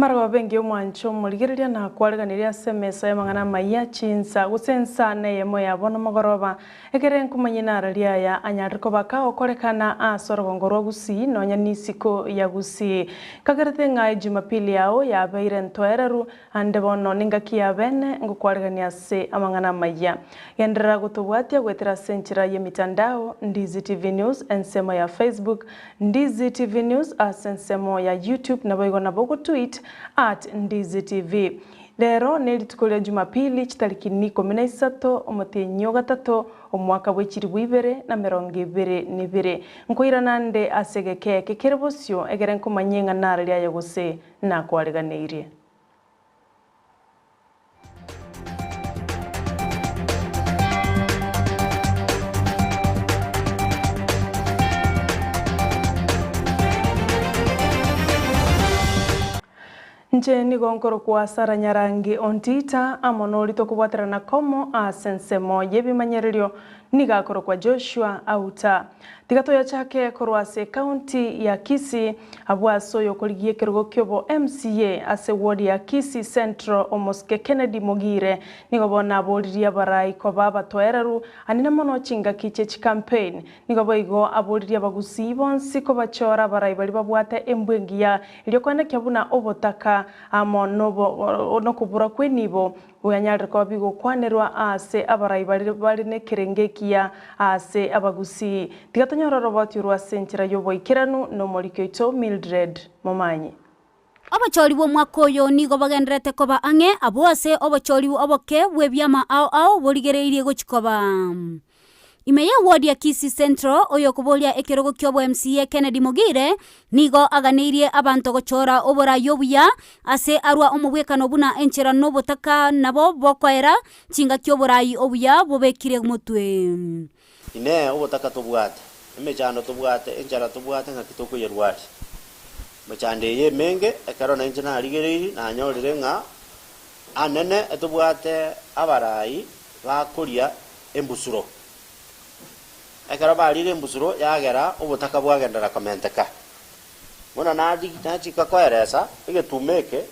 Marogoba engiya omwancho omorigereria na kwareganirie ase emesa y'amang'ana amayia chinsa gose ensa neyemo ya bono mogoroba, ekere nkomanyie nararia aya anyarire koba kagokorekana ase orogongo rwa Gusii nonya nisiko ya Gusii. Nkagerete ng'a ejumapili yao yabeire entoereru, ande bono nengaki ya bene ngokwaregania ase amang'ana amayia. Genderera gotobwatia goetera ase enchera y'emitandao, Ndizi TV News ensemo ya Facebook, Ndizi TV News ase ensemo ya YouTube naboigo nabo ogotweet at Ndizi TV. Rero nerituko ria Jumapili chitariki nikomi na isato omotienyi o gatato omwaka bwe chilifu ibere na emerongo ebere na ebere. Nkoirana nde ase egeka eke kere bosio egere nkomanyie ng'a nararie aye gose nakwareganeirie. Inche nigo nkorokwa Sara Nyarangi Ontita, amo noria tokobwaterana komo ase ensemo y'ebimanyererio, nigo akorokwa Joshua Auta. Tiga toyachake korwa ase ecounty ya Kisii, abwo ase oyokorigia ekerogo kiobo MCA ase ward ya Kisii Central Omosike Kennedy Mogire nigo bono aboririe abarai koba abatoereru anene mono chingaki chie chicampaign. Nigo boigo aboririe abagusii bonsi kobachora abarai baria babwate embwa engiya erio koenekia buna obotaka amo nokobura kw'enibo Bwanyarire koba bigokwanerwa aase abarai baria bare nekerengo ekiya aase abagusii. Tiga tonyore oroboti orwo ase enchera y'oboikeranu nomoriki oito Mildred Momanyi. Obochori bw'omwaka oyo nigo bogendererete koba ang'e abwo ase obochori oboke bw'ebiama ao ao borigereirie gochia koba. Ime ye ward ya Kisii Central, oyokoboria ekerogo ki'obo MCA Kennedy Mogire nigo aganeirie abanto gochora oborai obuya ase arwa omobwekano buna enchera nobotaka nabo bokoera chingaki oborai obuya bobekire motwe. Inee! Obotaka tobwate, emechando tobwate, enchara tobwate, ng'aki tokoyerwaria? Emechando eye emenge, ekero nainche narigereirie, nanyorire ng'a anene etobwate abarai bakoria embusuro. Ekero barire embusuro yagera obotaka bwagenderera komenteka. Buna nachika koeresa egetuma eke,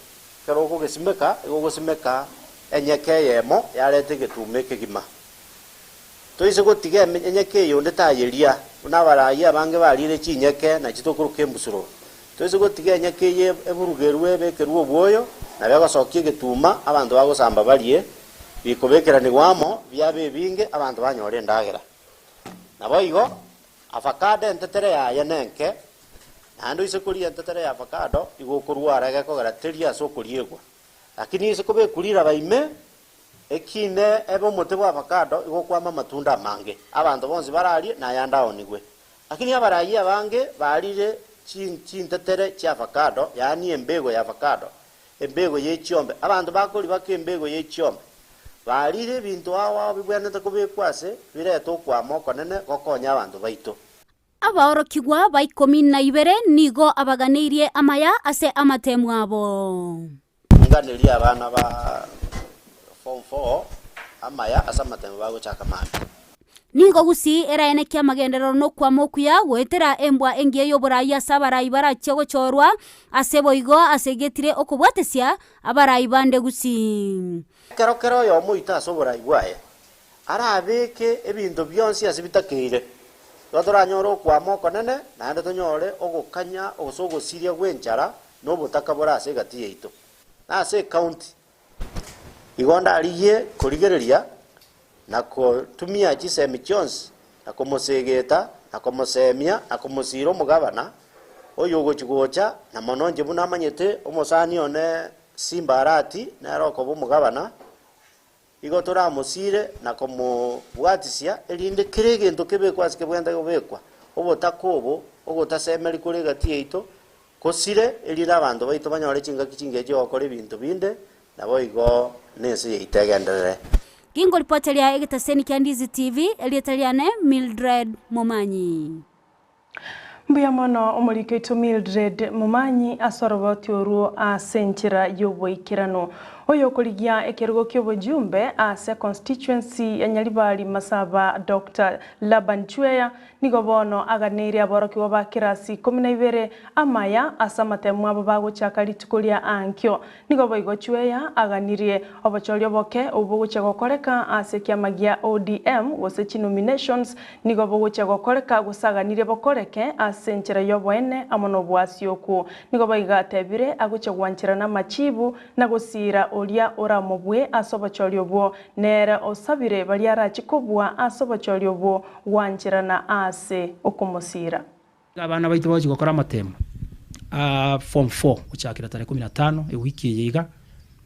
ekero okogesimeka, igo ogosimeka enyeke eyemo yareta egetuma ekegima. Toise gotiga enyeke eye onde tayeria, buna abarai abange barire chinyeke nachi tokoroka embusuro. Toise gotiga enyeke eye eburugerwe ebekerwe obwoyo, nabo egosokia egetuma, abanto bagosamba barie, Bikobekeranigwa amo biabe ebinge, abanto banyore endagera. Naboigo avocado entetere yaye nenke, naende oise koria entetere ya avocado igo okorwara egekogera teri ase okoriegwa. Lakini ase kobekwa riraba ime, ekine ebe omote bwa avocado igo okwama amatunda amange, abanto bonsi bararie na ayande aonigwe. Lakini abarayia abange barire chintetere chia avocado, yaani embego ya avocado, Embego ye chiombe. Abanto bakoribaka embego ye chiombe, barire ebinto ao ao bibwenerete kobekwa ase birete okwama okonene gokonye abanto baito. Abaorokigwa ba ikomi na ibere nigo abaganeirie amaya ase amatemu abo. Nganerie abana ba form four amaya ase amatemu bagochaka mambia. Nigo gusii eraenekie amagenderero na okwama okuya goetera embwa engiya y'oboraai ase abarai barachie gochorwa, ase boigo ase egetire okobwatesia abarai bande gusii. Ekero kera oyomo oito ase oborai bwaye arabeke ebinto bionsi ase bitakeire, igo toranyore okwama okonene, naende tonyore ogokanya gose ogosiria gw'enchara na obotaka bore ase egati yaito, na ase ecounty. Igo ndarigie korigereria na gotumia chisemi chionsi, na komosegeta, na komosemia, na komosiira omogabana oyogochia gocha, na mono inche buna amanyete omosani one Simba Arati nere okoba omogabana, igo toramosiire na komobwatisia, erinde kera egento kebekwe ase kebwenerete kobekwa, obotaka obo ogotasemeria kore egati yaito, Gosire, erinde abanto baito banyore chingaki chingiya chi'ogokora ebinto binde, naboigo nense yaito egenderere. Gingoripoteria egetaseni kia Ndizi TV, erieta riane Mildred Momanyi. Mbuya mono omoriki oito Mildred Momanyi ase oroboti orwo ase enchera y'oboikeranu. Oyokorigia ekerogo ki'obojumbe ase constituency ya Nyaribari Masaba Doctor Laban Chweya nigo bono aganeirie aborokigwa ba kirasi ikomi na ibere amaya ase amatemu abo bagochaka rituko ria ankio. Nigo boigo Chweya aganirie obochori oboke obwo bogochia gokoreka ase ekiama gia ODM gose chinominations nigo bogochia gokoreka gose aganirie bokoreke ase enchera y'oboene amo noboasioku. Nigo boigo atebire agochia gwancherana amachibu na gosiira oria oramobue ase obochori obwo, nere osabire baria arachie kobua ase obochori obwo gwancherana aase okomosiira. Abana baito bagochia gokora amatemo a form four gochakera tarehe kumi na tano ewiki eye iga,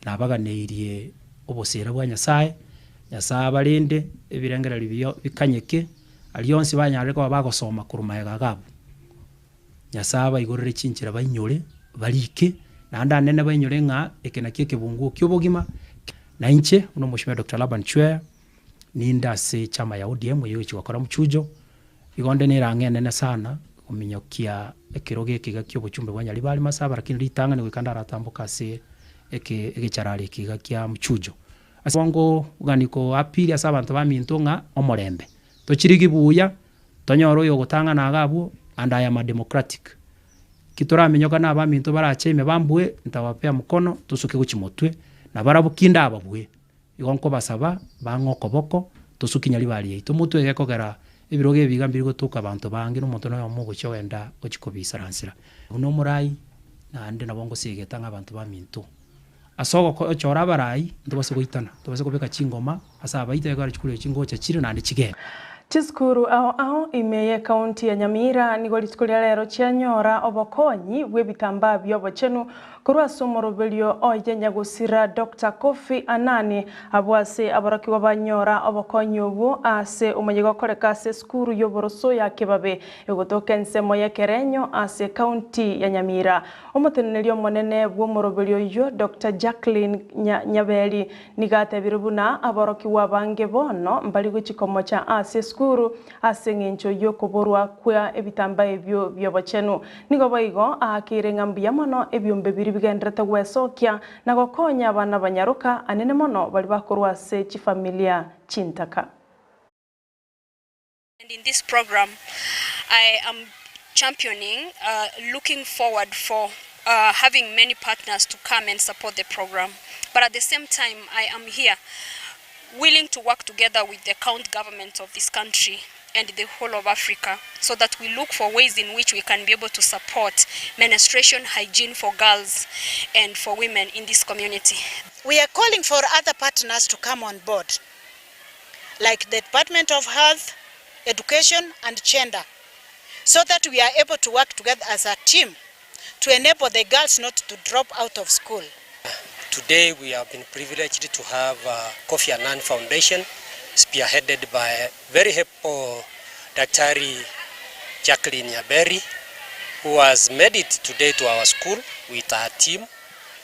nabaganeirie oboseera bwa Nyasaye, Nyasaye abarende, ebirengererio biria bikanyeke, aria onsi banyarire koba bagosoma korwa magega iga abwo. Nyasae abaigorere chinchera bainyore, barike, naende anene bainyore ng'a eke nakio ekebunguo ki'obogima. Na inche, buna Omosubati Doctor Laban Chweya, ninde ase echama ya ODM eyio egochia gokora omochujo, igo onde nerang'o enene sana kominyokia ekerogo eke iga ki'obochumbe bwa Nyaribari Masaba, lakini ritang'ani goika ndaratamboke ase eke egecharari eke iga kia mchujo. Ase bongo gani ko appeal ase abanto baminto ng'a omorembe, tochirigi buya. Tonyore oyogotang'ana iga abwo, and I am a democratic. Ki toraminyoka na abaminto barache ime bambue, ntabapea mkono, tosuke gochia motwe, na barabwo ki ndababue. Igo nkobasaba, bang'e okoboko, tosuki nyaribari yaito motwe egekogera ebirogo ebi iga mbiri gotoka abanto bange, na omonto noyomo ogochia ogenda gochia kobisaransera. Buna omorai, naende nabo ngosegeta ng'a abanto baminto. Ase ogochora abarai, ntobase goitana, ntobase kobeka chingoma ase abaito ekero chikura echi ngocha chire naende chigende. Chisukuru ao ao ime y'ekaunti ya Nyamira nigo rituko ria rero chianyora obokonyi bw'ebitambaa bi'obochenu korwa ase omoroberio oye nyagosira Doctor Kofi Annan abwo ase aborokigwa banyora obokonyi obwo ase omoyega okoreka ase esukuru y'oboroso ya Kebabe egotoka ensemo y'Ekerenyo ase ekaunti ya Nyamira. Omoteneneri omonene bw'omoroberio oyio, Doctor Jacqueline Nyaberi, nigo atebire buna aborokigwa abange bono mbari gochia komocha ase esukuru ase eng'encho y'okoborwa kwa ebitambaa ebio bi'obochenu. Nigo boigo aakeire ng'a mbuya mono ebiombe biria bigendererete gwesokia na gokonya abana banyaroka anene mono baria bakorwa ase chifamilia chintaka. And in this program I am championing looking forward for having many partners to come and support the program but at the same time I am here willing to work together with the count government of this country and the whole of Africa so that we look for ways in which we can be able to support menstruation hygiene for girls and for women in this community. We are calling for other partners to come on board like the Department of Health, Education and Gender so that we are able to work together as a team to enable the girls not to drop out of school. Today we have been privileged to have Kofi Annan Foundation spearheaded by very helpful Daktari Jacqueline Nyaberi who has made it today to our school with her team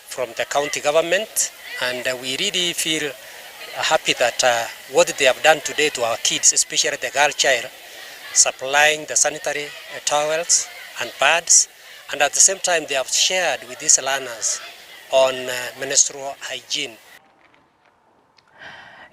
from the county government and we really feel happy that what they have done today to our kids especially the girl child supplying the sanitary towels and pads and at the same time they have shared with these learners on menstrual hygiene.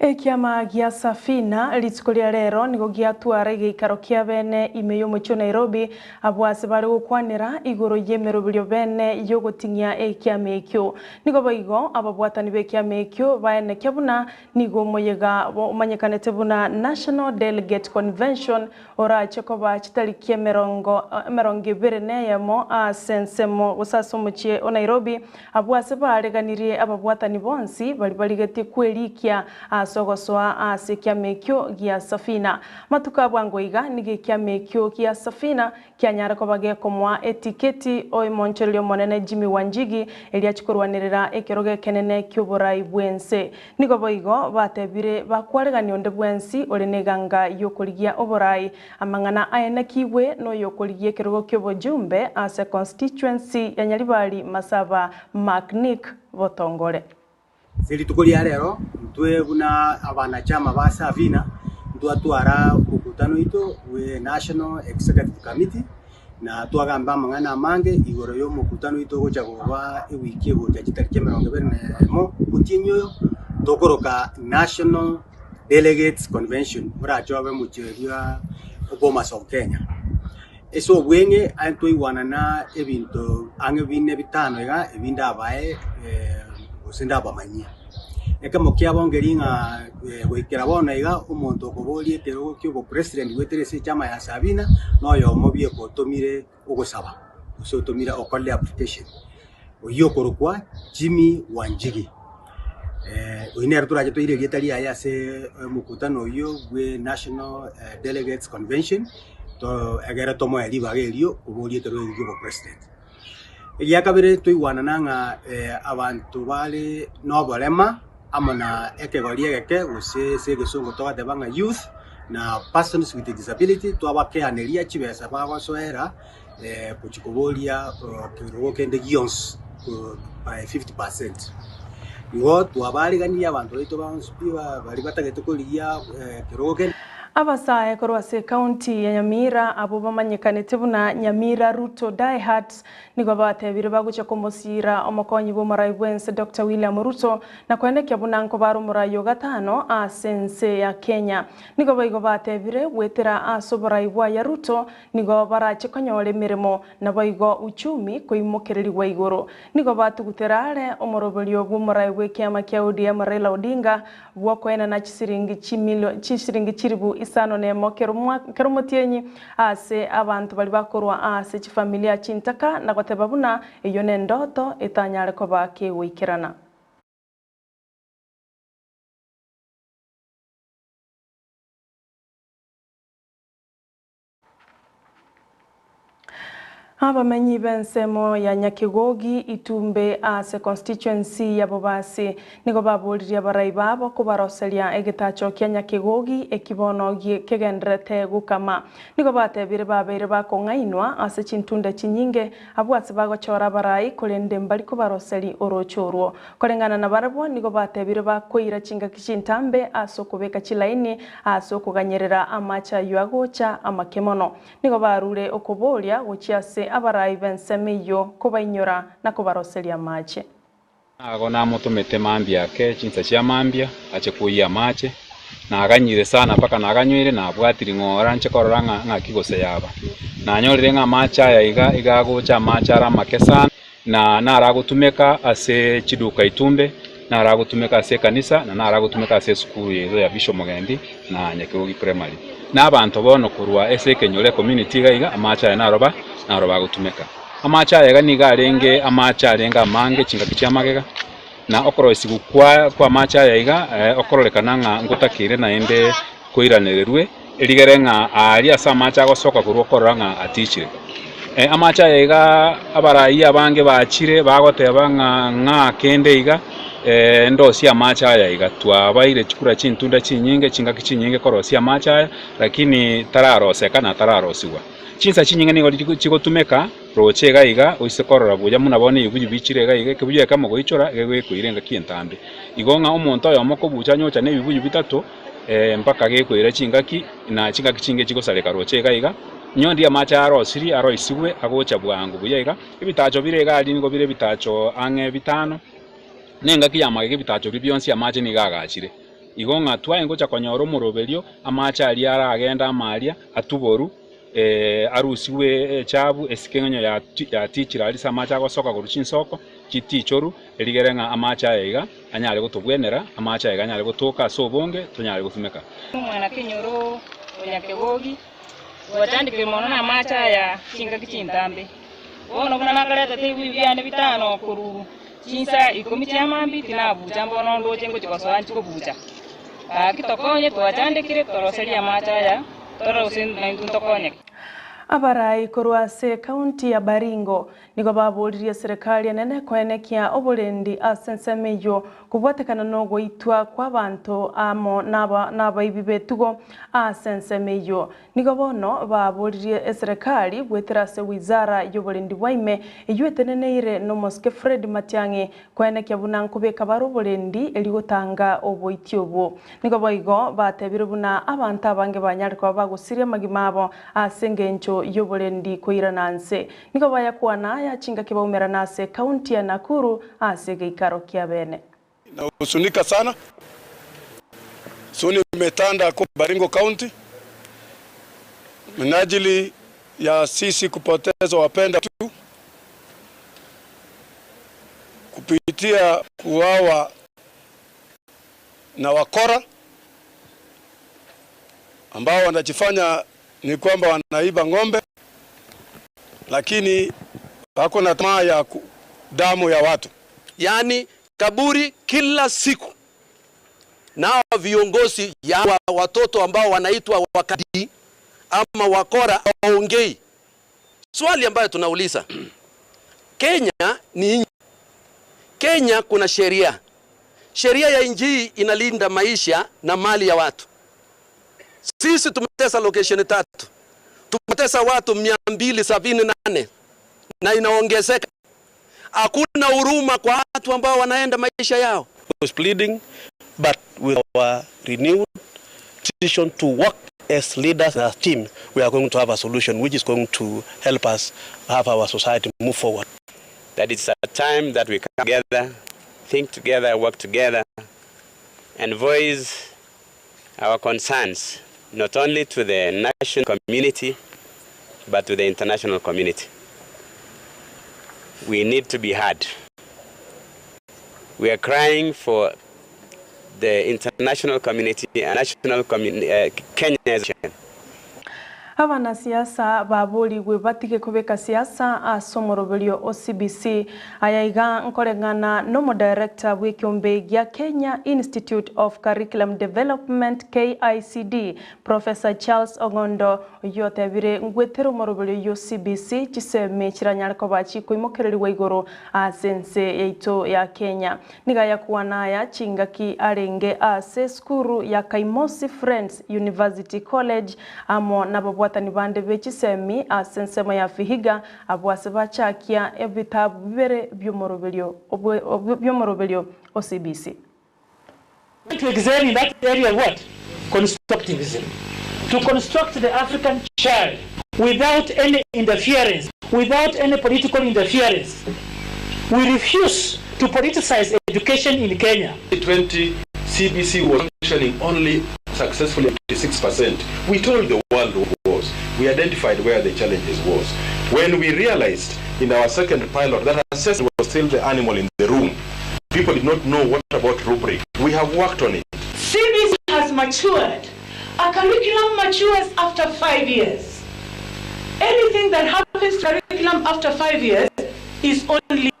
Ekiama gia Safina rituko ria rero nigo giatwara egeikaro kia bene ime y'omochie o Nairobi abwo ase bare gokwanera igoro y'emeroberio bene y'ogoting'ia ekiama ekio. Nigo boigo ababwatani b'ekiama ekio baenekia buna nigo omoyega omanyekanete buna National Delegate Convention orache koba chitariki emerongo emerongo ebere neyemo ase ensemo gose ase omochie o Nairobi Abwo ase baareganirie ababwatani bonsi baria barigetie kwerikia ase ogosoa ase ekiama ekio gia Safina. Matuko a bwango iga nigo ekiama ekio gia Safina kianyare koba gekomoa etiketi oimonchoreria omonene Jimmy Wanjigi erio achie korwanerera ekerogo ekenene ki'oborai bw'ense. Nigo boigo batebire bakwaregania onde bwensi ore neganga y'okorigia oborai Amang'ana aya nakigwe noyokorigia ekerogo ki'obojumbe ase constituency ya Nyaribari Masaba Mark Nick Botongore. Ase rituko ria rero, intwe buna abanachama ba Safina ntwatwara omokutano oito bwe National Executive Committee. Na twagamba amang'ana amange igoro y'omokutano oito ogocha koba ewiki egocha chitariki 21 omotienyi oyo, tokoroka National Delegates Convention orache obe omochie oria o Bomas of Kenya. Ase obweng'e aye twaigwanana ebinto ang'e bine bitano iga ebi ndabae gose ndabamanyie. Ekemo kiabo nkeri ng'a goikera bono iga omonto okoboria ekerogo kia obopresident goetera ase echama ya Sabina na oyomo bieka otomire ogosaba gose otomire okorire application, oyio okorokwa Jimmy Wanjigi. Oyio nere torache toire erieta riaye ase omokutano oyio bwe National Delegates Convention to egere tomoe ribaga erio koboria ekerogo ekio kia obopresident. Egia kabere toigwanana ng'a abanto bare noborema amo na ekegori egeke gose ase egesongo togoteba ng'a youth na persons with disability twabakeaneria chibesa bagosoera gochia koboria kerogo kende gionsi by 50%. Igo twabaariganirie abanto baito bonsi pi baria batagete korigia kerogo kende. Abasae korwa ase ekaunti ya Nyamira abwo bamanyekanete buna Nyamira Ruto Diehards nigo batebire bagochia komosiira omokonyi bw'omorai bw'ense Doctor William Ruto na koenekia buna nkobare omorai o gatano ase ense ya Kenya. Nigo boigo batebire goetera ase oborai bwaya Ruto nigo barache konyora emeremo naboigo uchumi koimokererigwa igoro. Nigo batugutera are omoroberio bw'omorai bw'ekiama kia ODM Raila Odinga bw'okoenana chisiringi chimilio chisiringi chilifu isano nemo kera kera omotienyi ase abanto baria bakorwa ase chifamilia chintaka na goteba buna eyio nendoto etanyare koba kegoikerana. Abamenyi b'ensemo ya Nyakegogi, Itumbe ase constituency ya Bobasi nigo baboririe abarai babo kobaroseria egetacho kia Nyakegogi eki bono kegendererete gokama. Nigo batebire babeire bakong'ainwa ase chintunda chinyinge abwo ase bagochora abarai korende mbari kobaroseri oroche orwo. Koreng'ana nabarabwo nigo batebire bakoira chingaki chintambe ase okobeka chilaini ase okoganyerera amache ayio agocha amake mono. Nigo barure okoboria gochia ase abarai b'ensemo eyio kobainyora na kobaroseria amache. Nago namotomete mambia ake chinsa chia mambia ache koyia amache, naganyire sana mpaka naganywire nabwatiri ng'ora nche korora ng'a ng'aki gose yaba. Nanyorire ng'a amache aya iga iga agocha amache are amake sana, na naragotumeka ase chiduka itumbe, naragotumeka ase ekanisa, na naragotumeka ase esukuru yaito ya Bishop Mogendi na Nyakegogi Primary. Na abanto bono korwa ase ekenyoro ecommunity iga iga amache aya naro ba naro bagotumeka. Amache aya iga nigo arenge amache arenge amange chingaki chia magega, na okoroisigwa kwa kw'amache aya iga okororekana ng'a ngotakeire naende koiranererwe, erigere ng'a aaria ase amache agosoka korwa okorora ng'a atichire. Amache aya iga abarai abange bachire bagoteba ng'a ng'a kende iga ndosie amache aya iga. Twabaire chikura chintunda chinyinge chingaki chinyinge korosia amache aya, lakini tararoseka na tararosigwa. Chinsa chinyinge nigo chigotumeka roche iga iga oise korora buya buna bono ebibuyu bichire iga iga, ekebuyu ekemo goichora gegoikoira engaki entambe. Igo ng'a omonto oyomo kobucha onye ocha na ebibuyu bitato mpaka gekoira chingaki na chingaki chinge chigosareka roche iga iga, onye ndiria amache arosirie aroisigwe agocha bwango buya iga. Ebitacho bire iga aria nigo bire ebitacho ang'e bitano, na engaki ya magega ebitacho biria bionsi amache nigo agachire. Igo ng'a twaye ngocha konyora omoroberio, amache aria aragende amo aria, atuboru, arusigwe echabu, esike ng'a onye yatichire aria ase amache agosoka korwa chinsoko, chitichoru, erigere ng'a amache aya iga anyare gotobwenera, amache aya iga anyare gotoka ase obonge, tonyare gotumeka. Omwana kenyoro o Nyakegogi, gwachandekire mono namache aya chingaki chintambe. Bono buna nakaretete ebibuyu biane bitano korwa chinsa ikomi chia mambia, tinabucha mbono ndoche ngochia gosoa nchie kobucha. Gaki tokonye, twachandekire, toroserie amache aya, torore gose naintwe ntokonyeke. Abarai korwa ase ekaunti ya Baringo nigo baboririe eserekari enene koenekia oborendi ase ensemo eyio kobwatekana nogoitwa kw'abanto amo nabaibi b'etugo ase ensemo eyio. Nigo bono baboririe eserekari goetera ase wizara y'oborendi bwa ime eyio eteneneire nomosike Fred Matiang'i koenekia buna nkobeka bare oborendi erio gotanga oboiti obwo. Nigo boigo batebire buna abanto abange banyare koba bagosiria amagima abo ase engencho. igoro y'oborendi koirana nse. Nigo bayakwana aya chingaki baumerana ase ekaunti ya Nakuru ase egeikaro kia bene. Nahuzunika sana, huzuni imetanda kwa Baringo County minajili ya sisi kupoteza wapenda tu kupitia kuuawa na wakora ambao wanajifanya ni kwamba wanaiba ng'ombe, lakini wako na tamaa ya damu ya watu. Yaani kaburi kila siku, nao viongozi ya watoto ambao wanaitwa wakadi ama wakora waongei. Swali ambayo tunauliza Kenya ni nchi. Kenya kuna sheria. Sheria ya nchi hii inalinda maisha na mali ya watu. Sisi tumetesa location tatu, tumetesa watu 278 na inaongezeka. Hakuna huruma kwa watu ambao wanaenda maisha yao. Was pleading, but with our renewed decision to work as leaders as a team, we are going to have a solution which is going to help us have our society move forward. That it's a time that we come together, think together, work together, and voice our concerns, not only to the national community, but to the international community. We need to be heard. We are crying for the international community and national Kenya. Abanasiasa baboligwe batige kobeka siasa ase omoroberio o CBC ayaiga nkoreng'ana nomo director bw'ekiombe gia Kenya Institute of Curriculum Development KICD Professor Charles Ong'ondo oyio otebire ngwetera omoroberio o CBC chisemi chiranyare koba chikoimokereriwa igoro ase ense yaito ya Kenya. Niga yakwana aya chingaki arenge ase esukuru ya Kaimosi Friends University College amo nababwatani bande bechisemi ase ensemo ya Vihiga abo ase bachakia ebitabu bibere by'omoroberio o CBC. To excel in that area of what? Constructivism. To construct the African child without any interference, without any political interference. We refuse to politicize education in Kenya. 20 CBC was functioning only successfully 56%. We told the world what was. We identified where the challenges was. When we realized in our second pilot that assessment was still the animal in the room, people did not know what about rubric. We have worked on it. CBC has matured. A curriculum matures after 5 years. Anything that happens to curriculum after 5 years is only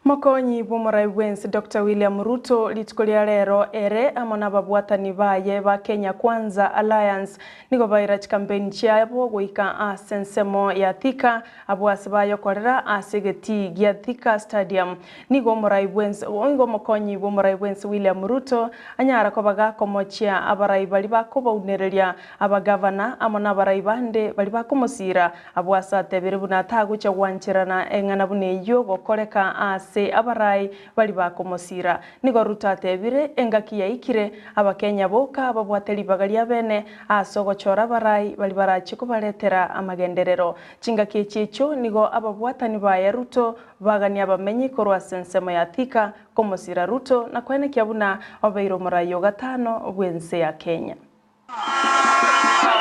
Mokonyi bw'omorai bwensi Dr. William Ruto rituko ria rero ere amo n'ababwatani baye ba Kenya Kwanza Alliance nigo baira chikampeni chiabo goika ase ensemo ya Thika abo ase bayokorera ase egeti gia Thika Stadium. Nigo omorai bwensi nigo omokonyi bw'omorai bwensi William Ruto anyara koba gakomochia abarai bari bakobaunereria abagavana amo n'abarai bande bari bakomosira abo ase atebire buna atagocha gwancherana eng'ana buna eywo gokoreka ase abarai bari bakomosira. Nigo Ruto atebire engaki yaikire abakenya boka babwate ribaga ria bene ase ogochora abarai bari barachi kobaretera amagenderero. Chingaki echi echo nigo ababwatani baye Ruto bagania abamenyi korwa ase ensemo ya Thika komosira Ruto na kwenekia buna obeire omorai ogatano bwense ya Kenya.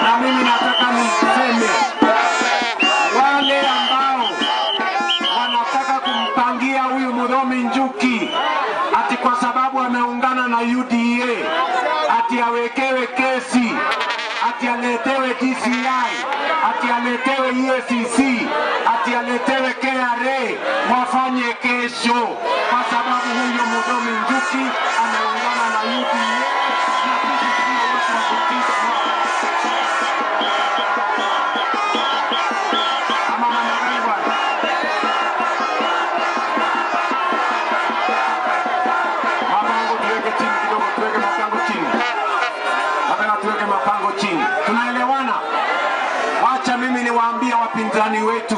Na mimi nataka niseme wale ambao wanataka kumpangia huyu Muthomi Njuki ati kwa sababu ameungana na UDA ati awekewe kesi, ati aletewe DCI, ati aletewe EACC, ati aletewe KRA, wafanye kesho, kwa sababu huyu Muthomi Njuki ameungana na UDA na sisi sio watu wa kutishwa. Ama namna gani bwana? Mapango tuweke chini kidogo, tuweke mapango chini. Nataka tuweke mapango chini. Tunaelewana? Wacha mimi niwaambie wapinzani wetu,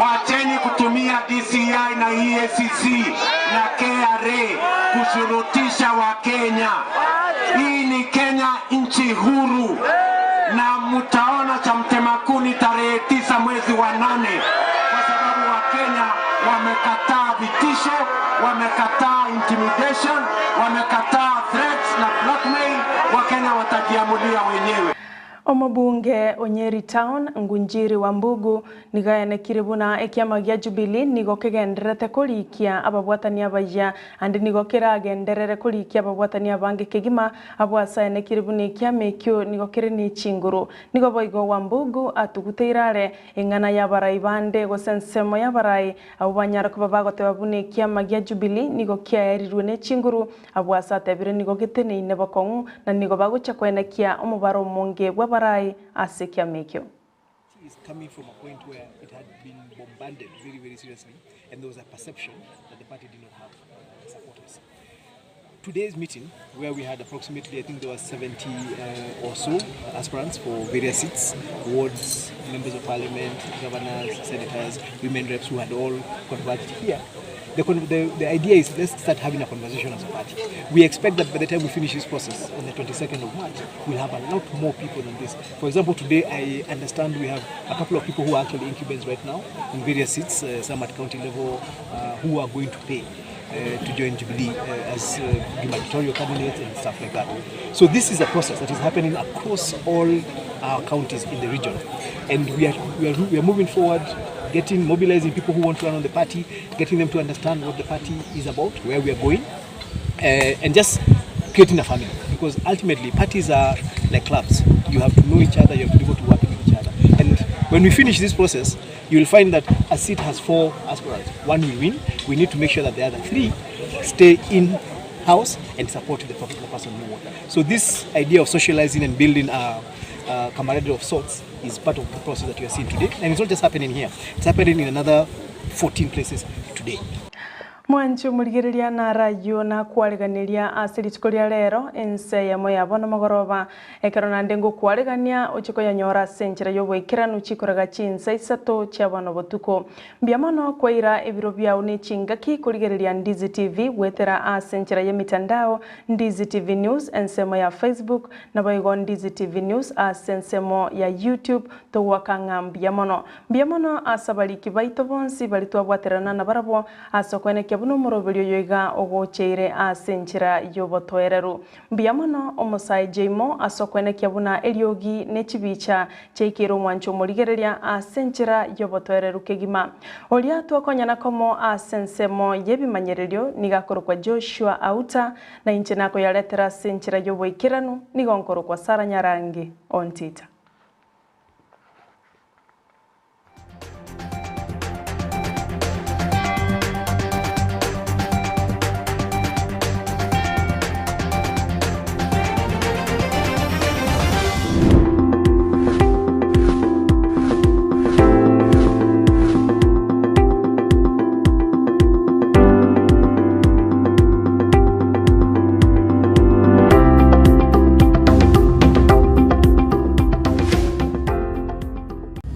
wacheni kutumia DCI na EACC na KRA kushurutisha Wakenya. Hii ni Kenya, nchi huru, na mtaona cha mtema kuni. tarehe tisa mwezi wa nane, kwa sababu Wakenya wamekataa vitisho, wamekataa intimidation, wamekataa threats na blackmail. Wakenya watajiamulia wenyewe. Omobunge o Nyeri Town, Ngunjiri Wambugu, nigo aenekire buna ekiama gia Jubilee nigo kegendererete korikia ababwatani abayia ande nigo keragenderere korikia ababwatani abange kegima abwo ase aenekire buna ekiama ekio nigo kere ne chinguru. Nigo boigo Wambugu atuguteire are eng'ana y'abarai bande gose ensemo y'abarai abwo banyare koba bagoteba buna ekiama gia Jubilee nigo kiaerirwe ne chinguru Abwo ase atebire nigo geteneine bokong'u, na nigo bagochia koenekia omobaro omonge bw'abarai ase ekiama ekio. is coming from a point where it had been bombarded very, very seriously, and there was a perception that the party did not have supporters. Today's meeting, where we had approximately, I think there were 70 or so aspirants for various seats, wards, members of parliament, governors, senators, women reps who had all converged here. The, the, the idea is let's start having a conversation as a party. We expect that by the time we finish this process on the 22nd of March, we'll have a lot more people than this. For example, today I understand we have a couple of people who are actually incumbents right now in various seats, some at county level, who are going to pay to join Jubilee as gubernatorial candidates and stuff like that. So this is a process that is happening across all our counties in the region. And we are, we are, we are moving forward, getting, mobilizing people who want to run on the party, getting them to understand what the party is about, where we are going, and just creating a family. Because ultimately, parties are like clubs. You have to know each other, you have to be able to work with each other. And when we finish this process, you will find that a seat has four aspirants. One will win. We need to make sure that the other three stay in house and support the particular person who won. So this idea of socializing and building a, a camaraderie of sorts is part of the process that you are seeing today. And it's not just happening here. It's happening in another 14 places today. Mwanche omorigereria naro ayio nakwariganiria ase rituko ria rero, ense eyemo ya bono mogoroba, ekero naende ngokwaregania oche koyanyora ase enchera y'oboikeranu chikoraga chinsa isato chia bono botuko. Mbuya mono kwaira ebiro biao ne chingaki korigereria Ndizi TV goetera ase enchera y'emitandao, Ndizi TV News ensemo ya Facebook, naboigo Ndizi TV News ase ensemo ya YouTube, togoaka ng'a mbuya mono. Mbuya mono ase abariki baito bonsi baria twabwaterana nabarabwo ase okoenekia buna omoroberio oyo iga ogocheire ase enchera y'obotoereru. Mbuya mono omosae Jaymo ase okoenekia buna eriogi ne chibicha chiaikeire omwancho omorigereria ase enchera y'obotoereru kegima. Oria twakonyana komo ase ensemo y'ebimanyererio nigo akorokwa Joshua Auta, na inche nakoyaretera ase enchera y'oboikeranu nigo nkorokwa Sarah Nyarangi Ontita.